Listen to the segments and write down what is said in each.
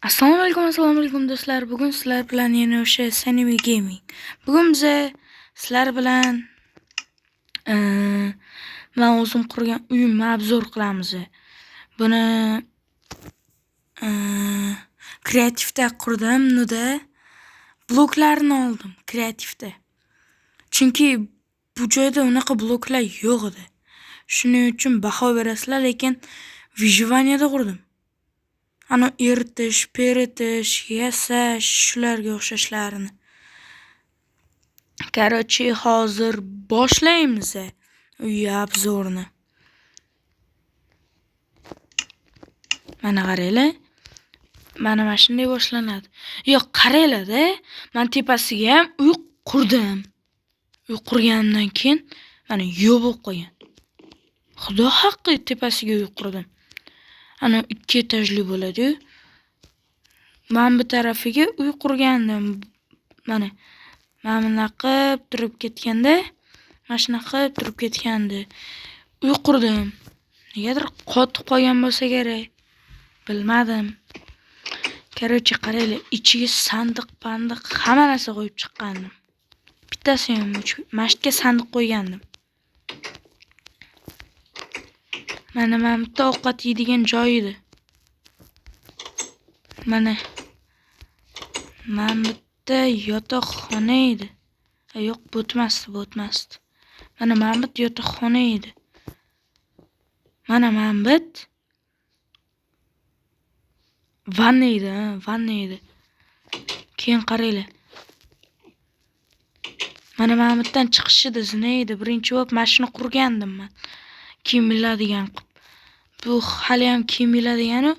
Assalomu alaykum, assalomu alaykum do'stlar. Bugun sizlar bilan yana o'sha Sanemi Gaming. Bugun biza sizlar bilan men o'zim qurgan uyimni obzor qilamiz. Buni kreativda qurdim, nuda bloklarni oldim kreativda. Chunki bu joyda unaqa bloklar yo'q edi. Shuning uchun baho berasizlar, lekin выживаниеda qurdim. Ana eritish, peritish, yasash, shularga o'xshashlarini. Короче, hozir boshlaymiz uy obzorni. Mana qaranglar. Mana shunday boshlanadi. Yo'q, qaranglar-da, men tepasiga ham uy qurdim. Uy qurganimdan keyin mana yo'q bo'lib qolgan. Xudo haqqi tepasiga uy qurdim. Ana 2 etajli bo'ladi-yu. Men bu tarafiga uy qurgandim. Mana bunaqa qilib turib ketganda, mana shunaqa qilib turib ketgandi. Uy qurdim. Negadir qotib qolgan bo'lsa kerak. Bilmadim. Короче, qaranglar, ichiga sandiq, pandiq hamma narsa qo'yib chiqqandim. Bittasi ham mana shu yerga sandiq qo'ygandim. Mana bitta ovqat yeydigan joy edi. Mana bitta yotoqxona edi. Yo'q, bo'tmasdi. Mana bitta yotoqxona edi. Mana bitta vanna edi, vanna edi. Keyin qaranglar. Mana bitdan chiqish edi, zina edi. Birinchi bo'lib mana shuni qurgandim men. Kiyim iladigan qilib. Bu hali ham kiyim iladigani,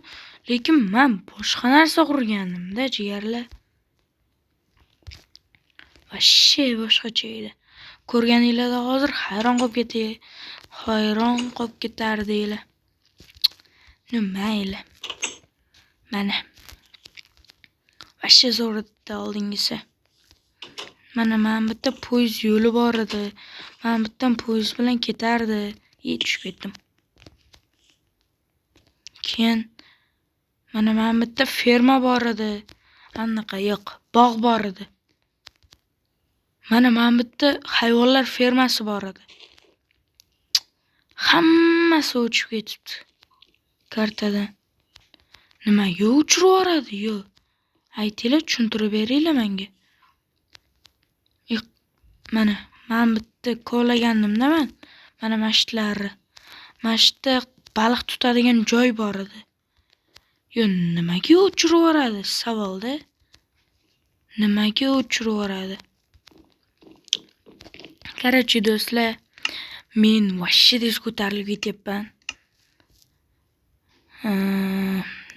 lekin men boshqa narsa qurgandim-da, jigarlar. Vashshe boshqacha edi. Ko'rganinglarda hozir hayron qolib ketardinglar. Mayli. Mana. Vashshe zo'r edi oldingisi. Mana bitta poyezd yo'li bor edi. Mana bitdan poyezd bilan ketardi. Tushib ketdim. Keyin mana bitta ferma bor edi. Anaqa yo'q, bog' bor edi. Mana bitta hayvonlar fermasi bor edi. Hammasi o'chib ketibdi kartadan. Nimaga o'chirib yuboradi? Yo'q. Aytinglar, tushuntirib beringlar menga. Mana bitta kovlagandim-da men. Mana mashitlari. Mana shu yerda baliq tutadigan joy bor edi. Yo, nimaga o'chirib yuboradi? Savolda. Nimaga o'chirib yuboradi? Короче, do'stlar, men vashshe tez ko'tarilib ketyapman.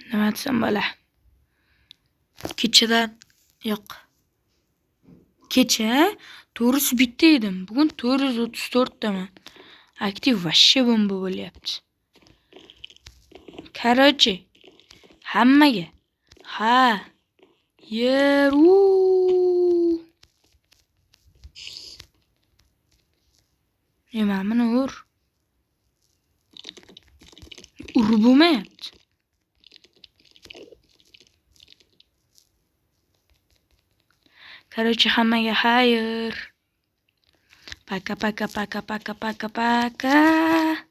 Nima desam bo'la? Kechadan yo'q. Kecha 401 edim. Bugun 434 taman. Aktiv vashshe bomba bo'lyapti. Короче, hammaga ha yer Nima buni ur. Urib bo'lmayapti. Короче, hammaga xayr. Пока, пока, пока, пока, пока, пока.